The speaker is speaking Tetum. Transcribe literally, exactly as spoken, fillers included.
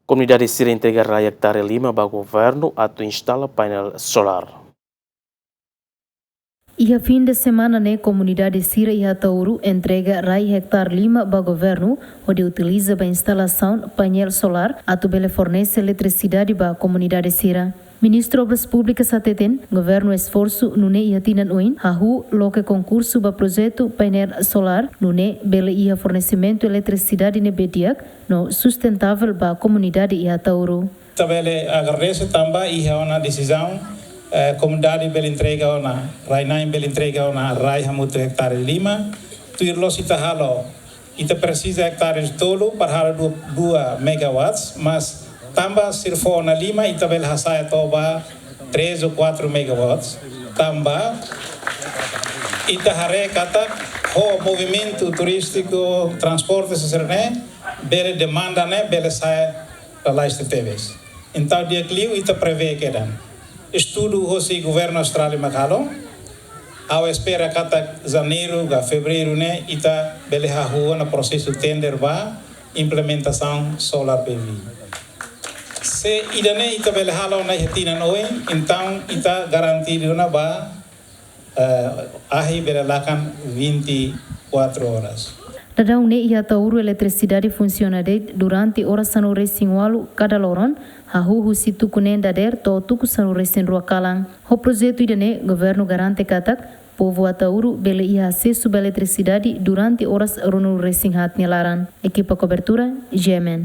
Komunidade sira entrega rai ektare lima ba governu atu instala painel solár. Iha fin de semana ne'e komunidade sira iha Ataúro entrega rai ektare lima ba governu, hodi utiliza ba instalasaun painel solár atu bele fornese eletrisidade ba komunidade sira. Ministru Obras Públikas hateten, governu esforsu nune'e iha tinan oin, hahú loke konkursu ba projetu painel solár, nune'e bele iha fornesimentu eletrisidade ne'ebé di'ak no sustentavel ba komunidade iha Ataúro. Ita bele agradese tanba iha ona desizaun, eh, komunidade bele entrega ona, rai-na'in bele entrega ona rai hamutuk ektare lima, tuir loos ita halo, ita presiza ektare tolu para halo dua, dua megawatts, mas tanba sira fó ona lima, ita bele hasa'e to'o ba três ou quatro megawatts, tanba ita haree katak ho movimentu turístiku, transporte sira-ne'e, bele demanda ne'e bele sa'e lalais tebes. Entaun di'ak liu ita prevee kedan. Estudu hosi governu Austrália mak halo. Ha'u espera katak janeiru ka fevereiru ne'e ita bele hahú ona prosesu tender ba implementasaun solar P V. Se ida-ne'e ita bele halo ona iha tinan oin, entaun ita garantidu ona ba, eh, ahi bele lakan vinte e quatro horas. Daudaun ne'e iha Ataúro eletrisidade funsiona de'it durante oras sanulu-resin-ualu kada loron, hahú husi tuku neen dadeer to'o tuku sanulu-resin-rua kalan. Ho projetu ida-ne'e, governu garante katak povu Ataúro bele iha asesu ba eletrisidade durante oras ruanulu-resin-haat nia laran. Ekipa kobertura, G M N.